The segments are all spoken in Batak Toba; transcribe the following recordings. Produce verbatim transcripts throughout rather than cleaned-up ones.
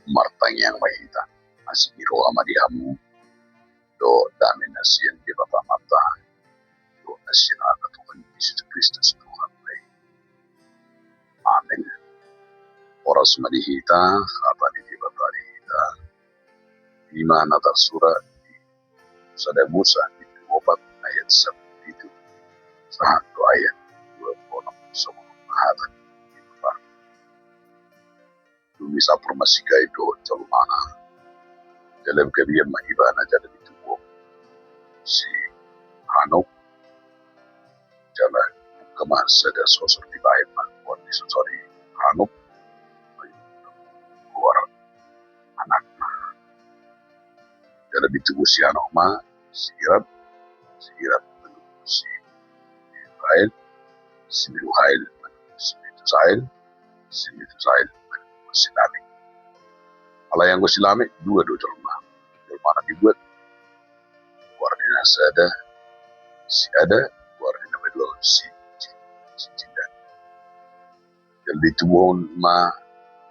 Martangiang ma hita. Asi ni roha ma di hamu dohot dame na sian Debata Amanta dohot na sian Anakna Tuhan Jesus Kristus Tuhanta i. Amen. Horas ma di hita, hata ni Debata di hita, i ma na tarsurat di Sada Musa bindu opat ayat sampulu pitu sahat tu ayat dua pulu onom. Songon on ma hata ni Debata. Dung i sampur ma si Kain dohot jolmana, jala gabe ma ibana jala ditubuhon si Hanok, jala dibungka ma sada sosor dibahen ma goar ni sosor i Hanok, goar anakna. Jala ditubuhon si Hanok ma si Irad, si Irad manang si Mehujael, si Mehujael manang si Metushael, si Metushael manang si Lamek. Alai anggo si Lamek dua do jolma, jolmana dibuat, goar ni na sada si Ada, goar ni na madua si, si, si Sila. Jala ditubuhon ma,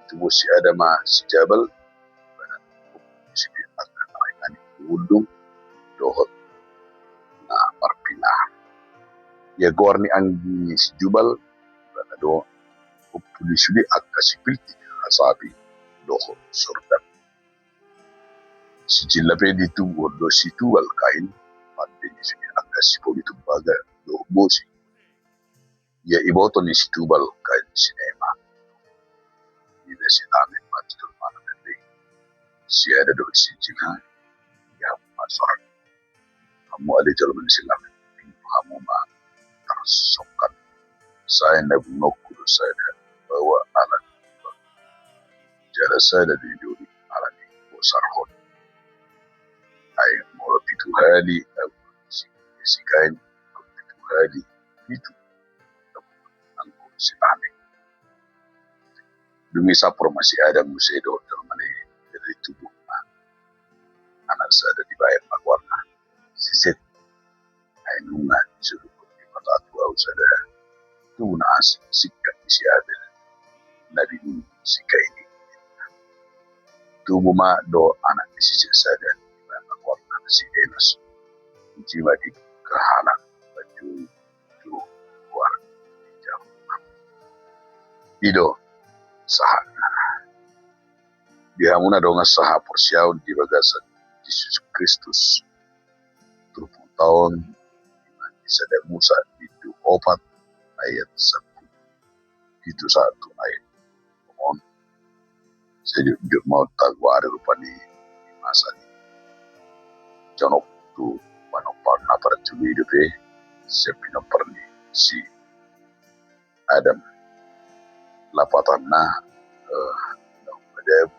ditubuhon si Ada ma si Jabal, ibana dohot si Sila angka na naeng ni undung dohot na marpinahan. Ia goar ni anggi si Jubal, ibana do ompung ni sude angka si Piltik, hasapi dohot sordan. Si Sila pe ditubuhon do si Tubal Kain, pande ni sude angka si poli tumbaga dohot bosi. Ia iboto ni si Tubal Kain si Naama. Ida si Lamek ma tu jolmana na dua i, si Ada dohot si Sila. Ia ma sorang. Hamu ale jolma ni si Lamek, hamu ma tarsongkan. Sai na bunuonku do sada baoa ala ni, jala sada doli-doli ala ni bosarhon. Ai molo pitu hali ahu si, si Kain, pitu hali pitu anggo si Lamek. Dung i sampur ma si Adam muse dohot jolmana i, jala ditubuhon ma anak sada, dibahen ma goarna si Set. Ai nunga disuruhon Debata tu ahu sada tubu na asing singkat ni si Abel na binunu si Kain i. Tubu ma do anak ni si Set sada, dibahen ma goarna si Enos. Jima di kahalang baju tu goar ni jabu. I do sahatna. Di hamu na dongan sahaporseaon di bagasan Jesus Kristus, turpukta on di Sada Musa bindu opat ayat sampulu pitu sahat tu ayat on. Sai jotjot ma on tagoari rupani di masa ni jonok tu pinompar na parjolo i dope, sian pinompar ni si Adam. Lapatanna, eh, naung madabu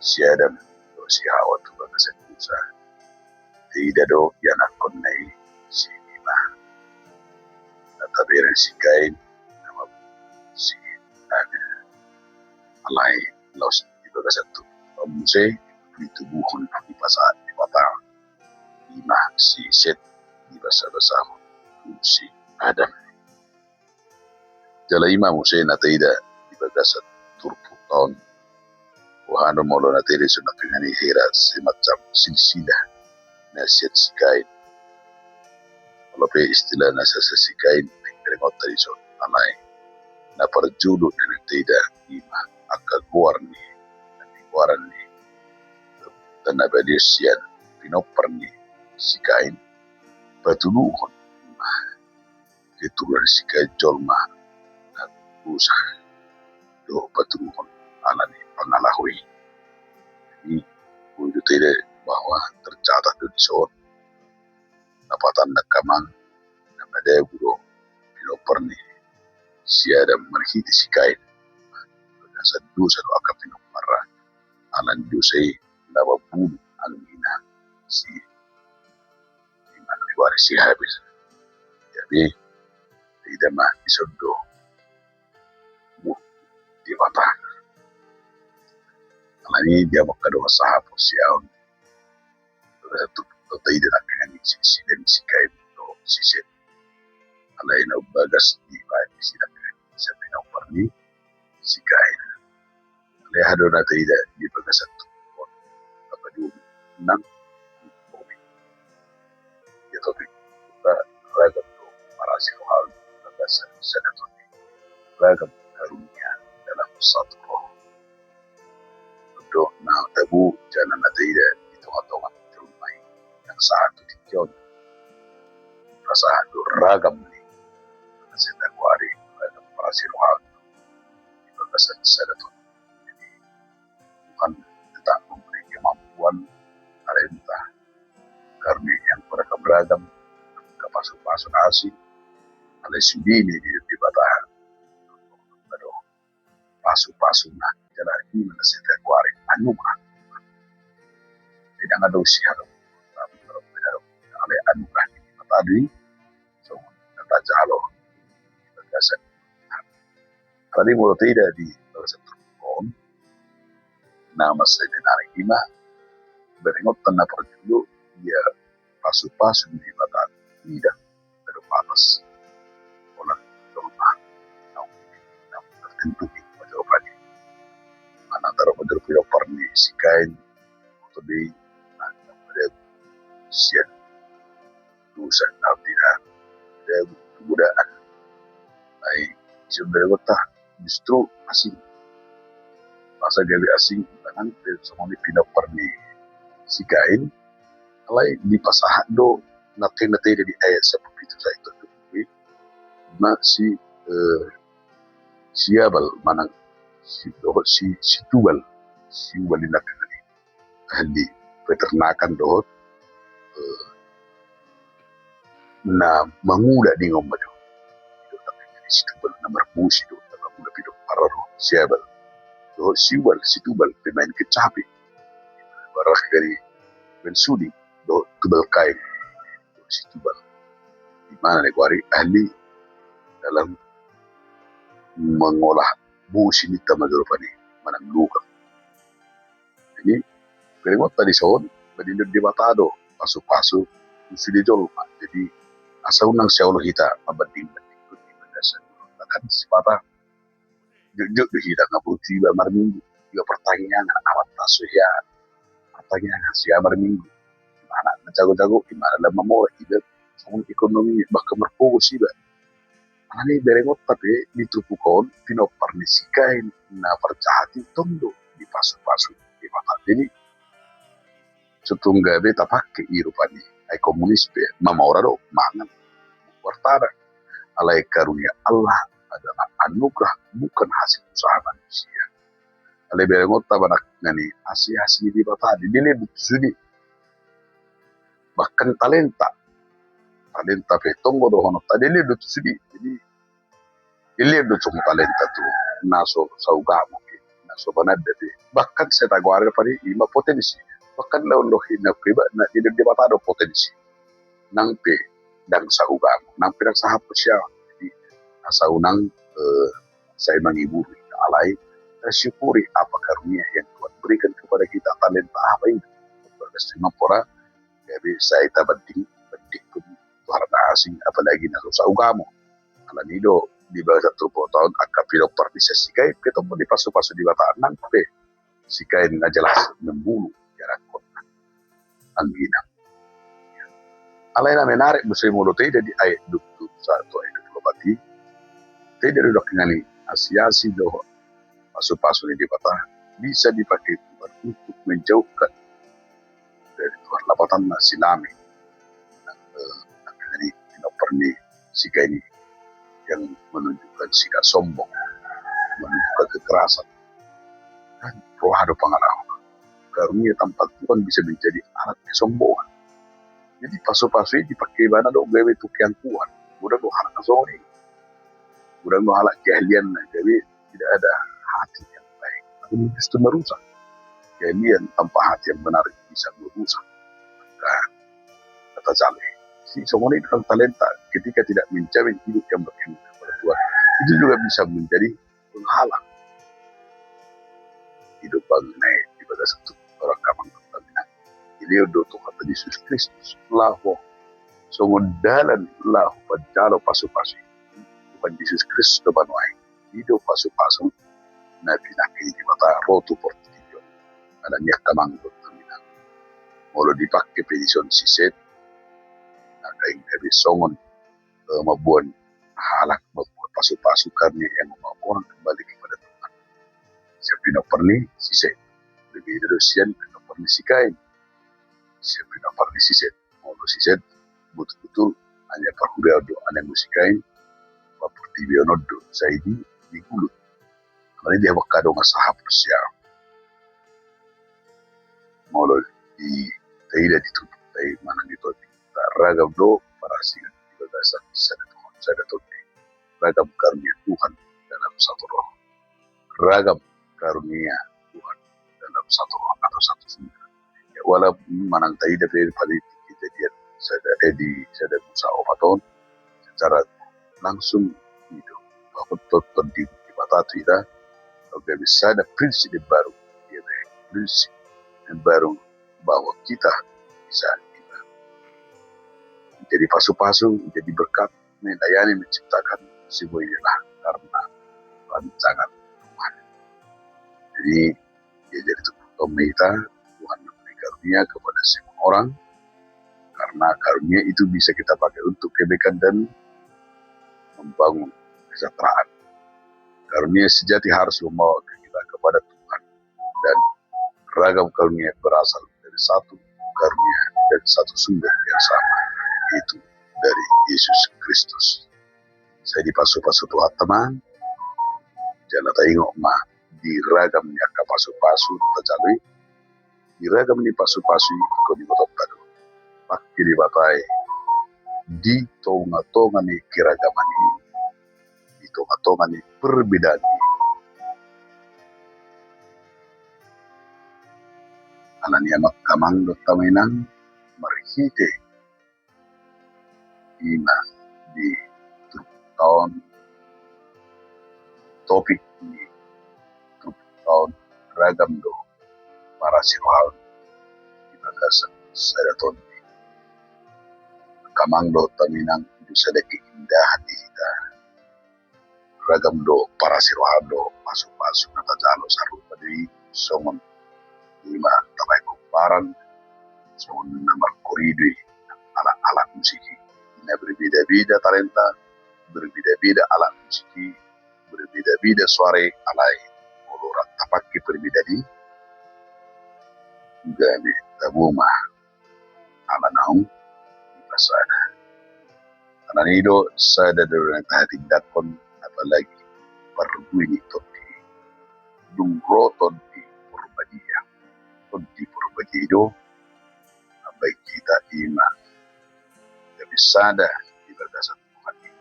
si Adam dohot si Hawa tu bagasan dosa, taida do ianakkonna i si Eva. Na tabereng si Kain, na mabunga si Abel. Alai laos di bagasan turpukta on muse ditubuhon, dipasahat Debata, i ma si Set, dibasabasahon tu si Adam. Jala i ma muse na taida di bagasan turpukta on. Boha do molo na taida dison nangkiningan i hira semacam silsilah na sian si Kain. Molo pe istilah na sian si Kain, naeng berengonta dison, alai na parjolo na taida i ma angka goar ni, na nigoaran ni, tanda badia sian pinompar ni si Kain, patuduhon i ma keturunan si Kain jolma na dosa, dohot patuduhon ala ni pangalaho i. Jadi boi do taida bahwa tercatat do dison lapatanna angka amang, na madabu do pinompar ni si Adam marhite si Kain. Bagasan dosa do angka pinomparna, ala ni dosa i na mambunu anggina si, i ma na nigoari si Habel. Jadi taida ma dison do murka Debata. Alani i di hamu angka dongan sahaporseaon, dohot tu taida nangkiningan i silsilah ni si Kain dohot si Set. Alai na umbagas dibaen di si nangkiningan i sian pinompar ni si Kain. Alai aha do na taida di bagasan turpuk on? Apa di nang ia topik kita ragam do parasi roha di bagasan sada topik ragam karunia dalam satu roh. Untuk na tabu jana na taida di tonga-tonga rumah yang satu di kion rasa ragam ni setakuari ragam parasi roha di bagasan sada topik. Jadi Tuhan tetap memberi kemampuan talenta karunia yang beragam-ragam, angka pasu-pasu na asing, alai sude i di Debata. Aduh, pasu-pasu na jala i ma na setakuari anugerah. Tidak ada usia dong. Alai anugerah di Debata di so na tajalo di bagasan. Alani molo taida di bagasan turpuk on na mansai menarik i ma berengon tanna parjolo ia pasu-pasu di Debata. Ida ada patas olah dong na tertentu di pajawaban i. Mana taruh menurut pinompar ni si Kain. Oto di na pada sian dosa na tidak ada godaan. Ai ison berengon ta justru asing. Masa gabe asing tanang pe songon i pinompar ni si Kain. Alai dipasahat do na taida di ayat sampulu pitu sahat tu ma si eh, si Abal manang si dohot si si Tubal si Ubal di nangkanan i ahli peternakan dohot eh, na mangula di ngomba jo. Situbal na marbusi do na mangula pido pararo siabal dohot siubal situbal pemain kecapi. Barak dari main sudi dohot tubal kain dohot situbal. Di mana ni kuari ahli dalam mengolah busi ni tama jolo pani manang luka. Jadi berengonta di son, ba dilehon Debata do pasu-pasu sude jolma. Jadi asa unang siaolo hita mambanding-bandingkon di bagasan jolma kan sipata jotjot do hita nga boru iba marminggu iba pertangiangan amat pasu ia pertangiangan sia marminggu. Imana na jago-jago imana lam mamora iba songon ekonomi bahkan marpogos iba. Alani berengonta pe di turpuk on pinompar ni si Kain na parjahat i tong do dipasu-pasu Debata. Jadi so tung gabe tapake i rupani ai komunis pe mamora do mangan wartana. Alai karunia Allah adalah anugerah bukan hasil usaha manusia. Alai berengonta manang nani asi-asi ni Debata di dilehon do tu sude. Bahkan talenta talenta pe tong do dohononta dilehon do tu sude. Jadi dilehon do songon talenta tu na so saugamo pe na so banada pe bahkan setagoari pari ima potensi. Bahkan laon dohi na keba na dilehon Debata do potensi nang pe ndang saugamo nang pe ndang sahapus ia. Jadi asa unang eh, sai mangiburi alai tasyukuri apa karunia yang Tuhan berikan kepada kita. Talenta apa ini? Bagas memang pora gabe sai tabanding bandingkon tu hal na asing apalagi na so saugamo. Alani do di bagasan turpuk on angka pinompar ni si Kain pe tong do dipasu-pasu Debata nang pe si Kain na jelas membulu jarakkon anggina. Alai na menarik muse molo taida di ayat dua puluh satu ayat dua puluh empat i taida do dakkan i asi-asi dohot pasu-pasu ni Debata bisa dipakai Tuhan untuk menjauhkan dari Tuhan lapatanna si Lamekh. Nah, eh, akhirnya ini pinompar ni si Kain i yang menunjukkan sikap sombong, menunjukkan kekerasan. Kan roha do pangalaho. Karunia tanpa Tuhan bisa menjadi alat kesombongan. Jadi pasu-pasu i dipake ibana do gabe tu keangkuhan. Godang do halak na songon i. Godang do halak keahlianna gabe tidak ada hati yang baik. Atau justru merusak. Keahlian tanpa hati yang benar bisa merusak. Nah, kata Saleh. Si songon i dalam talenta ketika tidak menjamin hidup yang berkenan kepada Tuhan itu juga bisa menjadi penghalang. Hidup bangnai di bagasan tu orang kamang pertamina. Dilehon do Tuhan Yesus Kristus laho songon dalan laho panjalo pasu-pasu. Tuhan Yesus Kristus do panuai. I do pasu-pasu na pinake ni Debata ro tu portibi on. Alani i angka amang dohot inang, molo dipake pe dison siset, na gabe songon eh, mamboan halak, mamboan pasu-pasu karena yang membawa orang kembali kepada Tuhan. Sian pinompar ni si Set. Berbeda do sian pinompar ni si Kain. Sian pinompar ni si Set. Molo si Set, betul-betul hanya parhuria do, hanya musik Kain, portibi on do, sai di, di gulut. Alani i dia mangkadong sahap sian. Molo di taida di tutu, tai manang di tondi. Ragam do parasiroha di bagasan sada Tuhan, sada tondi. Ragam karunia Tuhan dalam satu roh. Ragam karunia Tuhan dalam satu roh atau satu sumber. Ya, wala manang taida pe pada Kejadian sada, eh, di sada Musa opat on, secara langsung i do. Bahwa tondi Debata tu hita, bahwa bisa ada prinsip yang baru. Ya, prinsip yang baru bahwa kita bisa, kita jadi pasu-pasu, jadi berkat, melayani, menciptakan sebuah inilah karena rancangan Tuhan. Jadi, ya, jadi tu, Tuhan, Tuhan memberi karunia kepada semua orang, karena karunia itu bisa kita pakai untuk kebaikan dan membangun kesejahteraan. Karunia sejati harus membawa kita kepada Tuhan dan ragam karunia berasal dari satu karunia dan satu sumber yang sama, yaitu dari Yesus Kristus. Sai dipasu-pasu Tuhan, amang. Jala taingot ma di ragam ni angka pasu-pasu na tajalo i, di ragam ni pasu-pasu i, ingkon diboto hita do, pake Debata i di tonga-tonga ni keragaman i, di tonga-tonga ni perbedaan i. Alani i angka amang dohot inang, marhite i ma di turpukta on, topik ni turpukta on, ragam do parasirohaon di bagasan sada tondi. Angka amang dohot inang, i do sada keindahan di hita. Ragam do parasirohaon do pasu-pasu na tajalo, sarupa do i songon i ma tabaen pomparan, songon na markoridui alat-alat musik i. Na berbeda-beda talenta, berbeda-beda alat musik i, berbeda-beda suara i, alai molo rap tapake perbedaan i, gabe tabo ma ala naung dipasada. Alani i do sada do na tahatindanghon, apalagi parbue ni tondi. Dung ro Tondi Porbadia, Tondi Porbadia i do mambahen hita i ma gabe sada di bagasan Tuhan i.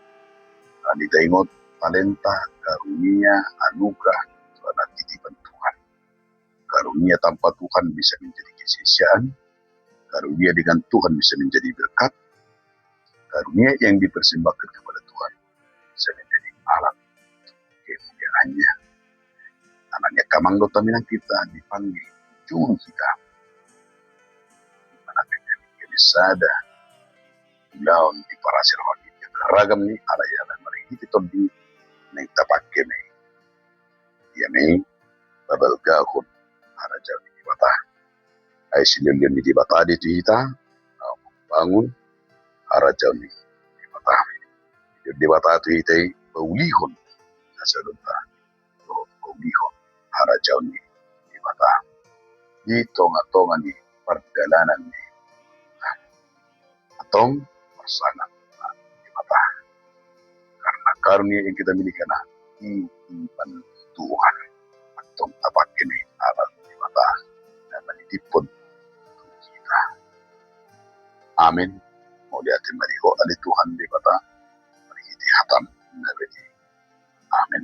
Alani i taingot, talenta, karunia, anugerah, itu adalah titipan Tuhan. Karunia tanpa Tuhan bisa menjadi kesia-siaan. Karunia dengan Tuhan bisa menjadi berkat. Karunia yang dipersembahkan kepada Tuhan bisa menjadi alat kemuliaan-Nya. Alani i angka amang dohot inang, hita dipanggil, dijunjung hita, di mana menjadi sada ulaon di parasirohaon i. Ragam ni ala i, ala marhite tondi naeng tapake ma i. Ia ma i pabalgahon harajaon ni Debata. Ai silehonlehon ni Debata do i tu hita, na mambangun harajaon ni Debata. Debata tu hita i paulihon na saluhutna, paulihon harajaon ni Debata di tonga-tonga ni pardalanan ni hita. Antong parsangap ma Debata. Karena karunia yang kita miliki adalah titipan Tuhan. Antong tapake ma i alat Debata na manitiphon tu hita. Amin. Mauliate ma di Ho ale Tuhan Debata, marhite hataM na badia i. Amin.